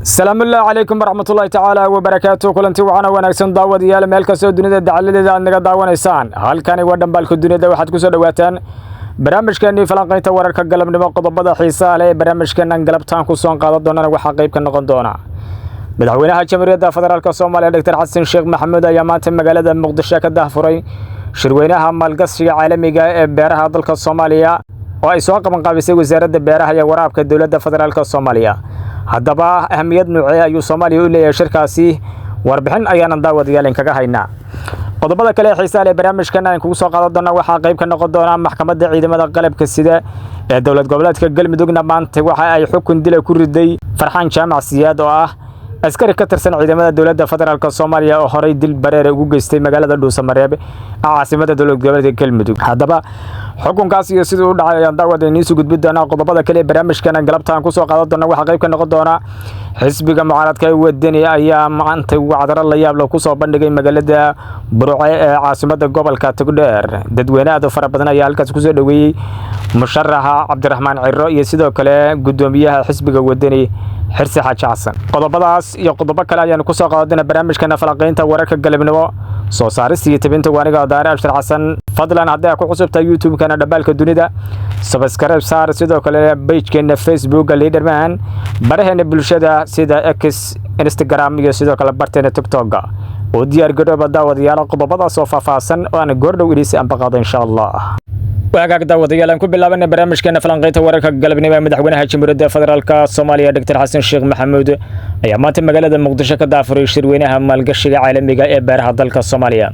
Salaamullaahi calaykum waraxmatullaahi tacaala wabarakaatu. Kulanti wacana wanaagsan, daawadayaal, meel kastoo dunida dacaladeeda aad naga daawanaysaan. Halkani waa Dhambaalka Dunida. Waxaad kusoo dhowaataan barnaamijkeenii falanqaynta wararka galabnimo. Qodobada xiisaha leh ee barnaamijkeenan galabtaan ku soo qaadan doonana waxaa qayb ka noqon doona: Madaxweynaha Jamhuuriyadda Federaalka Soomaaliya, Doctor Xasan Sheekh Maxamuud, ayaa maanta magaalada Muqdisho ka daahfuray shirweynaha maalgashiga caalamiga ee beeraha dalka Soomaaliya oo ay soo qabanqaabisay Wasaaradda Beeraha iyo Waraabka Dowladda Federaalka Soomaaliya. Haddaba, ahamiyad nuucee ayuu Soomaaliya u leeyahay shirkaasi? Warbixin ayaanan daawadayaal inkaga haynaa. Qodobada kale ee xiisaha leh barnaamijkan aan kugu soo qaadan doona waxaa qayb ka noqon doona: Maxkamadda Ciidamada Qalabka Sida ee dowlad goboleedka Galmudugna maanta waxa ay xukun dila ku riday Farxaan Jaamac Siyaad, oo ah askari ka tirsan ciidamada dowladda Federaalka Soomaaliya oo horey dil bareere ugu geystay magaalada Dhuusamareeb ee caasimada dowlad goboleedka Galmudug. Haddaba, xukunkaas iyo siduu u dhacay ayaan daawada iniisu gudbi doonaa. Qodobada kale ee barnaamijkan galabta aan kusoo qaadan doona waxaa qayb ka noqon doona: Xisbiga mucaaradka ee Wadani ayaa maanta wacdaro la yaab leh kusoo bandhigay magaalada Burce ee caasimada gobolka Togdheer. Dadweyne aad u fara badan ayaa halkaas kusoo dhoweeyey musharaxa Cabdiraxmaan Ciro iyo sidoo kale guddoomiyaha xisbiga Wadani, Xirsi Xaaji Xasan. Qodobadaas iyo qodobo kale ayaanu kusoo qaadanaa barnaamijkana falanqaynta wararka galabnimo. Soo saarista iyo tebinta waaniga Daare Abshir Xasan. Fadlan, haddii aad ku cusubtahay YouTube-kana Dhambaalka Dunida, subscribe saar, sidoo kale page-keena Facebooka Leaderman, baraheena bulshada sida X, Instagram iyo sidoo kale barteena TikToka. Oo diyaar garooba, daawadayaal, qodobadaas oo faahfaahsan oo aan goordhow idhiisi anbaqaado, insha Allah. Waagaag, daawadayaal, aan ku bilaabana barnaamijkeena falanqaynta wararka galabnimo ee Madaxweynaha Jamhuuriyadda Federaalka Soomaaliya, Doctor Xasan Sheekh Maxamuud, ayaa maanta magaalada Muqdisho ka daafuray shirweynaha maalgashiga caalamiga ee beeraha dalka Soomaaliya.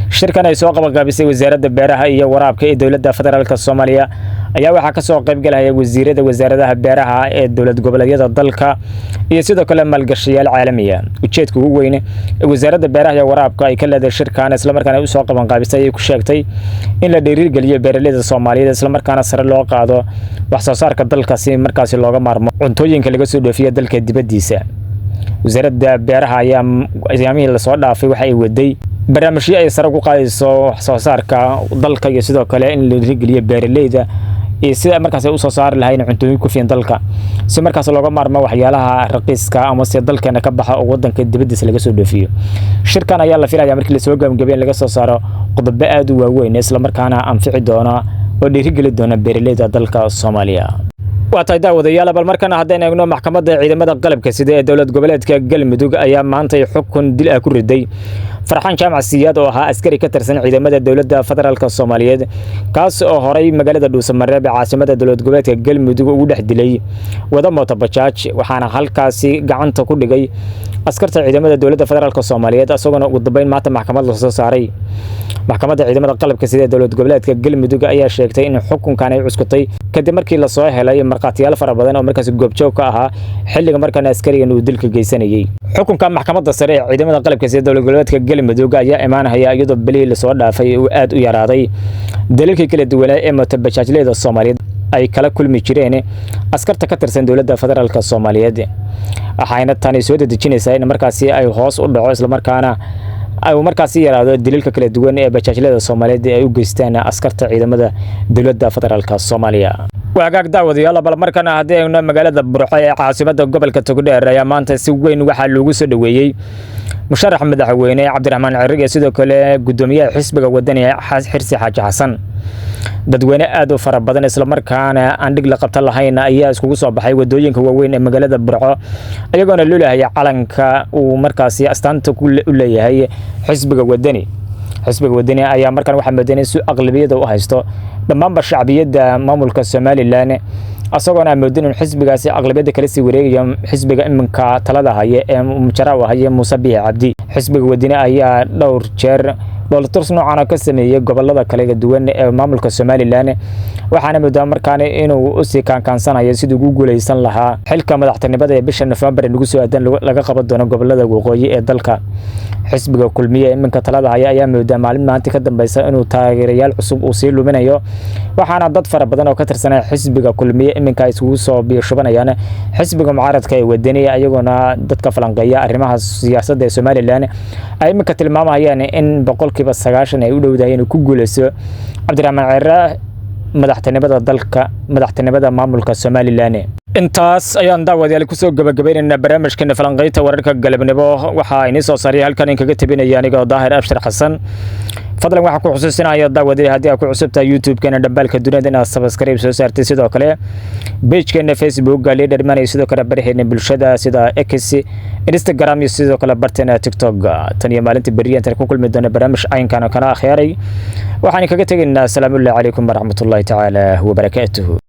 Shirkan ay soo qabanqaabisay Wasaaradda Beeraha iyo Waraabka ee Dowladda Federaalka Soomaaliya ayaa waxaa ka soo qayb galaya wasiirada wasaaradaha beeraha ee dowlad goboleedyada dalka iyo sidoo kale maalgashayaal caalamiya. Ujeedka ugu weyn ee Wasaaradda Beeraha iyo Waraabka ay ka leedahay shirkan, islamarkaana ay usoo qabanqaabisay, ayay ku sheegtay in la dhiirigeliyo beeraleyda Soomaaliyeed, islamarkaana sare loo qaado wax soo saarka dalka, si markaasi looga maarmo cuntooyinka laga soo dhoofiya dalka dibaddiisa. Wasaaradda Beeraha ayaa ayaamihii lasoo dhaafay waxa ay waday barnaamijyo ay sare ugu qaadayso wax soo saarka dalka iyo sidoo kale in la dhiirigeliyo beeraleyda iyo sida markaas ay usoo saari lahayn cuntooyin ku filan dalka, si markaas looga maarmo waxyaalaha raqiiska ama se dalkeena ka baxa oo wadanka dibaddiisa laga soo dhoofiyo. Shirkan ayaa la filaya markii lasoo gabagabeey in laga soo saaro qodobo aad u waaweyn, islamarkaana anfici doona oo dhiirigeli doona beeraleyda dalka Soomaaliya. Waa tahay, daawadayaal, bal markana haddaynu eegno: Maxkamadda Ciidamada Qalabka Sida ee dowlad goboleedka Galmudug ayaa maantay xukun dil ah ku riday Farxaan Jaamac Siyaad, oo ahaa askari ka tirsan ciidamada dowladda Federaalka Soomaaliyeed, kaas oo horay magaalada Dhuusamareeb ee caasimada dowlad goboleedka Galmudug ugu dhex dilay wada mooto bajaaj. Waxaana halkaasi gacanta ku dhigay askarta ciidamada dowladda Federaalka Soomaaliyeed, isagoona ugu dambeyn maanta maxkamad lasoo saaray. Maxkamadda Ciidamada Qalabka Sida ee dowlad goboleedka Galmudug ayaa sheegtay in xukunkan ay cuskutay kadib markii lasoo helay markhaatiyaal fara badan oo markaasi goobjoog ka ahaa xilliga markaana askarigan uu dilka geysanayey. Xukunka maxkamadda sare ee ciidamada qalabka sida dowlad goboleedka Galmudug ayaa imaanaya iyadoo bilihii lasoo dhaafay uu aad u yaraaday daliilkii kala duwanaa ee mootobajaajleyda Soomaaliyeed ay kala kulmi jireen askarta ka tirsan dowladda Federaalka Soomaaliyeed. Waxayna tani soo dedejinaysaa in markaasi ay hoos u dhaco, islamarkaana ay markaasi yaraado daliilka kala duwan ee bajaajlada Soomaaliyeed ay u geystaan askarta ciidamada dowladda Federaalka Soomaaliya. Waagaag, daawadayaal, bal markana haddii aynu magaalada Burco ee caasimada gobolka Togdheer ayaa maanta si weyn waxaa loogu soo dhoweeyey musharax madaxweyne Cabdiraxmaan Cirig iyo sidoo kale guddoomiyaha xisbiga Wadani, Xirsi Xaaji Xasan. Dadweyne aad u fara badan, islamarkaana aan dhig la qabta lahayn, ayaa iskugu soo baxay wadooyinka waaweyn ee magaalada Burco, iyagoona lulahaya calanka uu markaasi astaanta u leeyahay xisbiga Wadani. Xisbiga Wadani ayaa markan waxaa moodan in si aqlabiyada u haysto dhammaanba shacbiyadda maamulka Somaliland, asagoona aan moodin in xisbigaasi aqlabiyadda kala sii wareegayo xisbiga iminka talada haya ee mujara u haya, Muuse Biixi Cabdi. Xisbiga Wadani ayaa dhowr jeer dhoolatus noocan ka sameeyey gobolada kala duwan ee maamulka Somaliland, waxaana moodaa markaani inuu usii kaankaansanayo sidii ugu guuleysan lahaa xilka madaxtinimada ee bisha Nofembar ee nagu soo aadan laga qaban doono gobolada waqooyi ee dalka. Xisbiga Kulmiye iminka talada haya ayaa moodaa maalin maanta ka dambeysa inuu taageerayaal cusub uu sii luminayo, waxaana dad fara badan oo ka tirsanaya xisbiga Kulmiye iminka ay isugu soo biirshubanayaan xisbiga mucaaradka ee Wadani, ayagoona dadka falanqeeya arrimaha siyaasadda ee Somaliland ay iminka tilmaamayaan in 90% ay u dhowdahay inuu ku guuleysto Cabdiraxmaan Cire madaxtinimada dalka, madaxtinimada maamulka Somaliland. Intaas ayaan daawadayaal kusoo gabagabaynaynaa barnaamijkeena falanqaynta wararka galabnimo. Waxaa inii soo saaray, halkan inkaga tabinaya anigoo Daahir Abshir Xasan. Fadlan waxaan ku xusuusinaya, daawadayaal, haddii aad ku cusub tahay YouTube-keena Dhambaalka Dunida inaad subscribe soo saartay, sidoo kale page-keena Facebook Leader Money, sidoo kale baraheena bulshada sida X, Instagram iyo sidoo kale barteena TikTok. Tan iyo maalinta berri intaan ku kulmi doona barnaamij caynkan oo kana akhyaaray, waxaan kaga tegaynaa asalaamu calaykum waraxmatullaahi tacaala wabarakaatuhu.